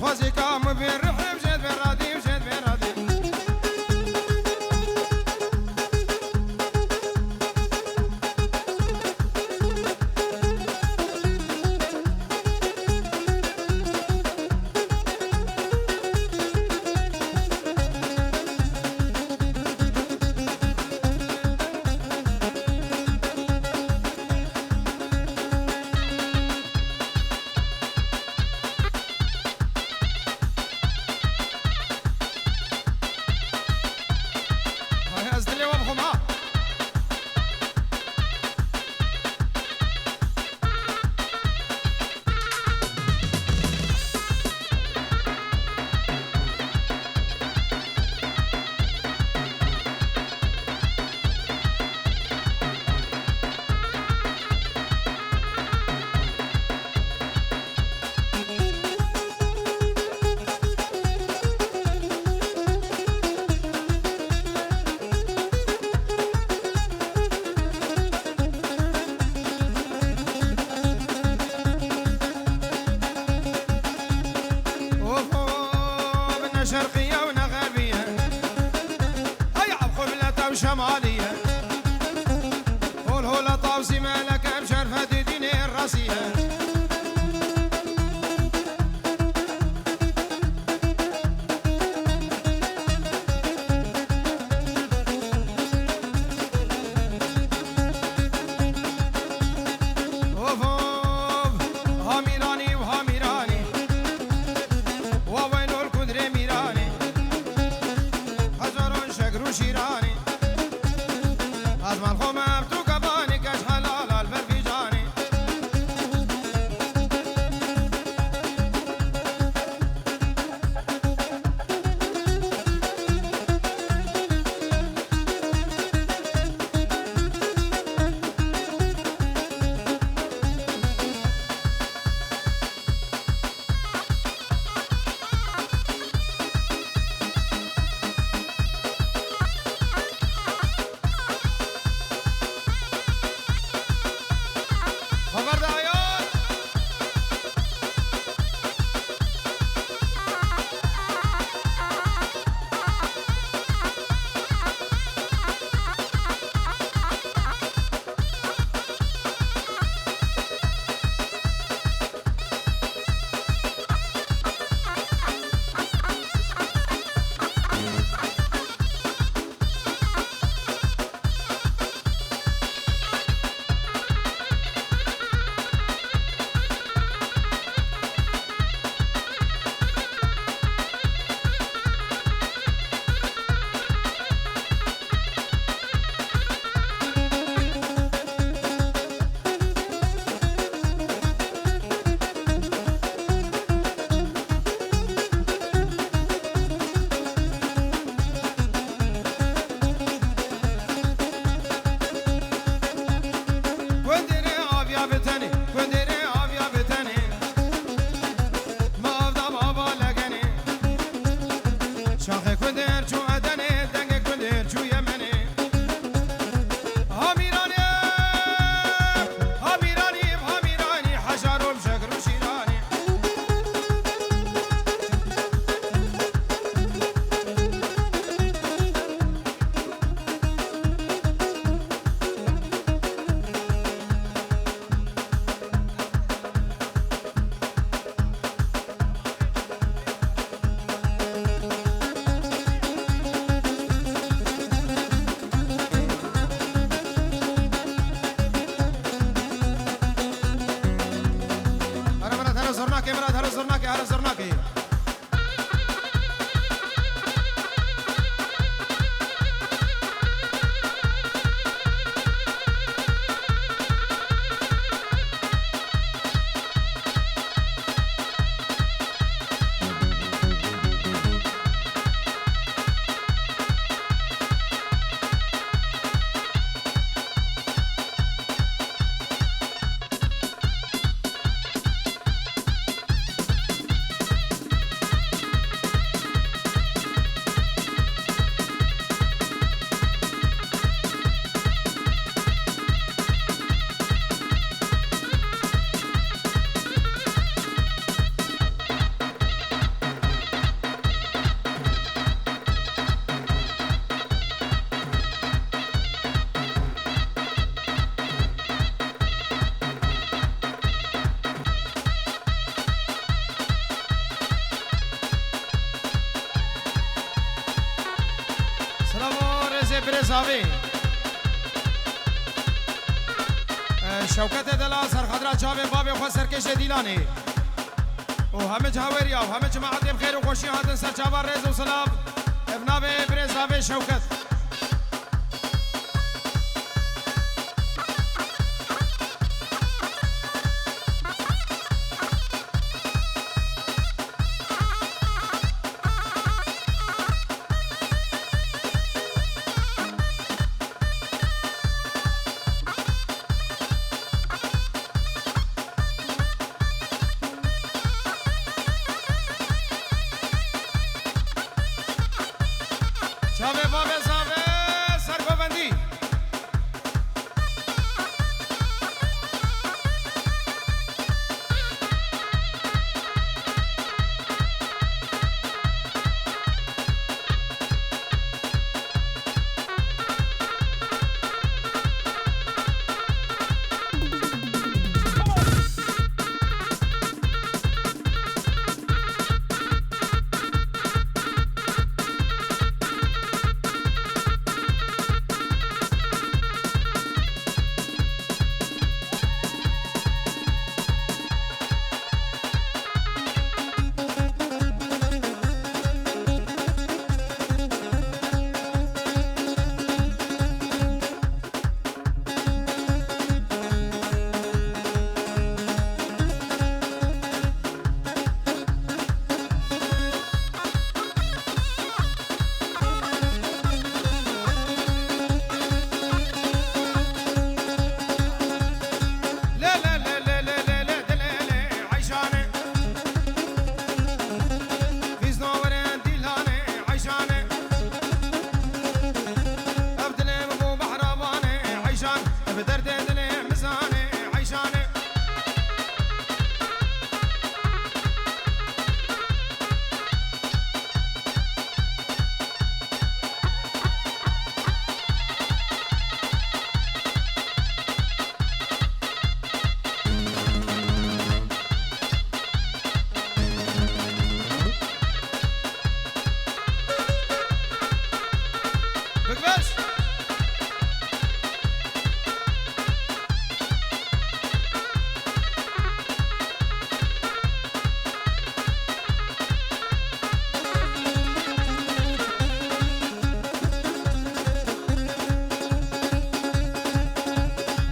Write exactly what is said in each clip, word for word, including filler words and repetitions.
Azî ka min vê rihê bijêt vê radî, bijêt vê radî. Hay ez dilê we bixwim ha. Of, of, ne şerqiye û ne xerbiye. Hey, ev xwe mileta û şemaliye. Hol hola tavsî meleke em şerfetî dînê rasiye. Of, of, ha Mîranî û ha Mîranî. Wa weynol kundrê Mîranî. Hezaron şekr û şîranî. Ez mal xwe me ev tu kebanî, keç helal al ver fîcanî. Xeber dayan. Kundêrê aviya bi tenê, kundêrê aviya bi tenê. Ma avda ma ava legenê. Şaxê kundêr çû Edenê, dengê kundêr çû Yemenê. Ha Mîranê, ha Mîranî, ha Mîranî, hejar û şekr û şîranî. Birêz Avê. E, Şewketê Delal serxatira çavê bavê xwe serkêşê Dîlanê. Û hemî cihawêriya û hemî cemaetê bi xêr û xweşî hatin ser çava, rêz û silav. Ev navê Birêz Avê Şewket. Çavê bavê Zavê ser govendî.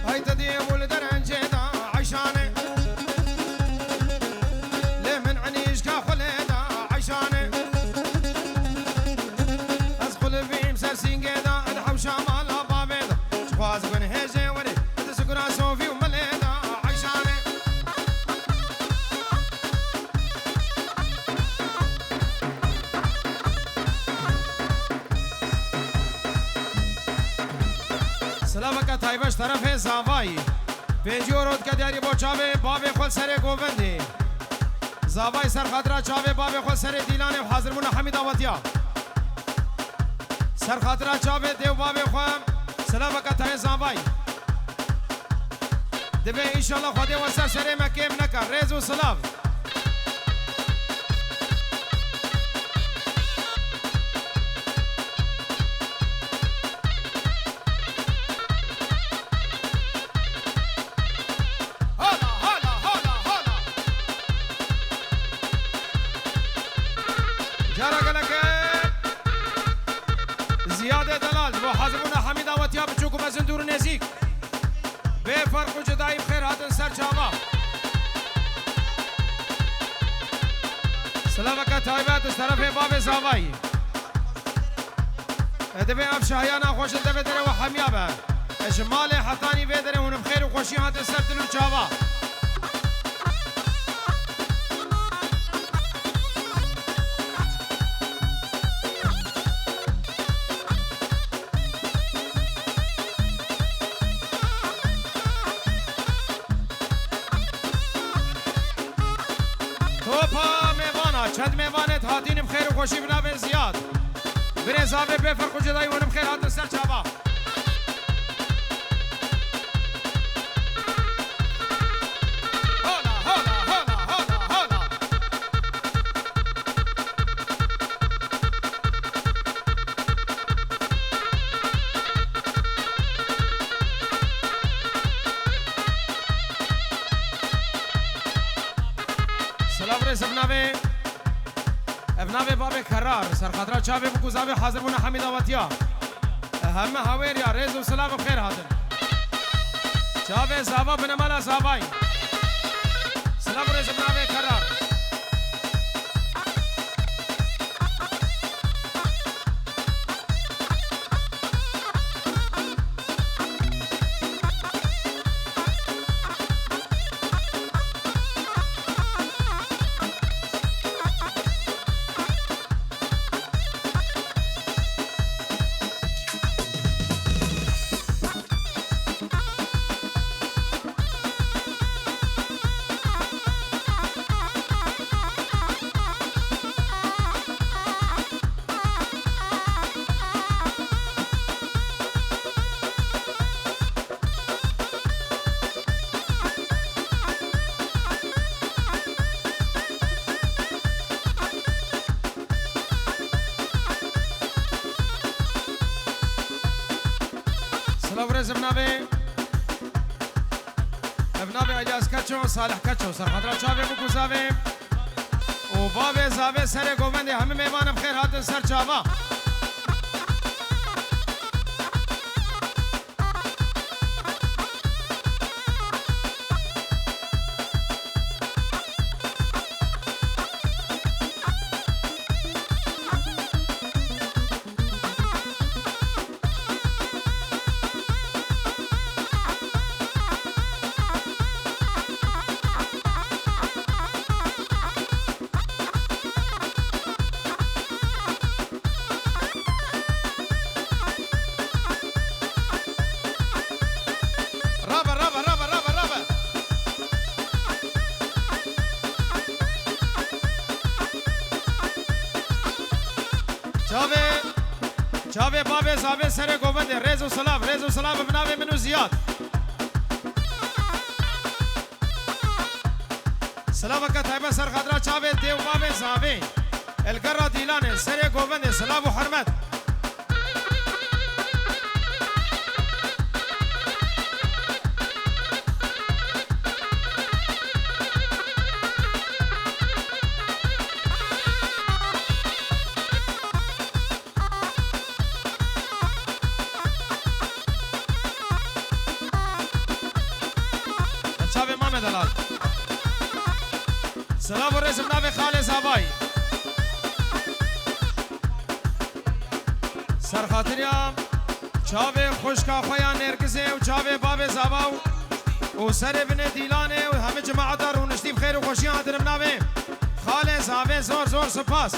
Ay te dî û li derencê de eyşane. Lê min enîşka xulê de eyşane. Ez xulibîm ser sîngê de, ez hewşa mala bavê de. Çixwaz bin hêjê werî, ez sukura sofî û milê de eyşane. Silaveke taybet ji terefê Zavayî. Pêncî euro dike diyarî bo çavê bavê xwe serê govendê. Zavayî serxatira çavê bavê xwe serê Dîlanê û hazirmûna hemî dawetiya. Serxatira çavê dê û bavê xwe silaveke taybet Zavayî. Divê înşallah Xwedê we ser serê me kêm neke. Rêz û silav. Hala, hala, hala, hala. Cara gelek e. Ziyadê Delal, bo hazirûna hemî dawetiya biçûk û mezin, dûr û nêzîk. Bê ferq û cudayî bi xêr hatin ser çava. Silaveke taybet ji terefê bavê Zavayî. E, divê ev şahiyana xweş li devê derê we hemiya be. E, ji malê hetanî vê derê hûn bi xêr û xweşî hatin ser dil û çava. Topa mêvana, çend mêvanê hatîn bi xêr û xweşî bi navê Ziyad. Birêz Avê bê ferq û cudayî hûn bi xêr hatin ser çava. Hola, hola, hola, hola, hola. Navê bavê Kerar, serxatira çavê bûk û zavê hazir bûne hemî dawetiya. Heme hawêriya rêz û silav û xêr hatin. Çavê zava binemala zavayî. Silav û rêz bi navê Kerar. Silav rêz, ev navê, ev navê Elyas Keço, Salih Keço, serxatira çavê bûk û zavê û bavê zavê serê govendê hemî mêvanim xêr hatin ser çava. Rabe, rabe, rabe, rabe, rabe. Çavê, çavê bavê zavê serê govendê. Rêz û silav, rêz û silav bi navê min û Ziyad. Silaveke taybet ser xatira çavê dê û bavê zavê. El Gerra Dîlanê, serê govendê, silav û hurmet. Çavê Mame Delal. Silav û rêz bi navê Xalê Zavayî. Serxatiriya çavê xwişka xwe ya Nêrgizê û çavê bavê Zava û, û serê binê Dîlanê û hemî cemaeta rûniştî bi xêr û xweşiya hatin bi navê Xalê Zavê zor zor spas.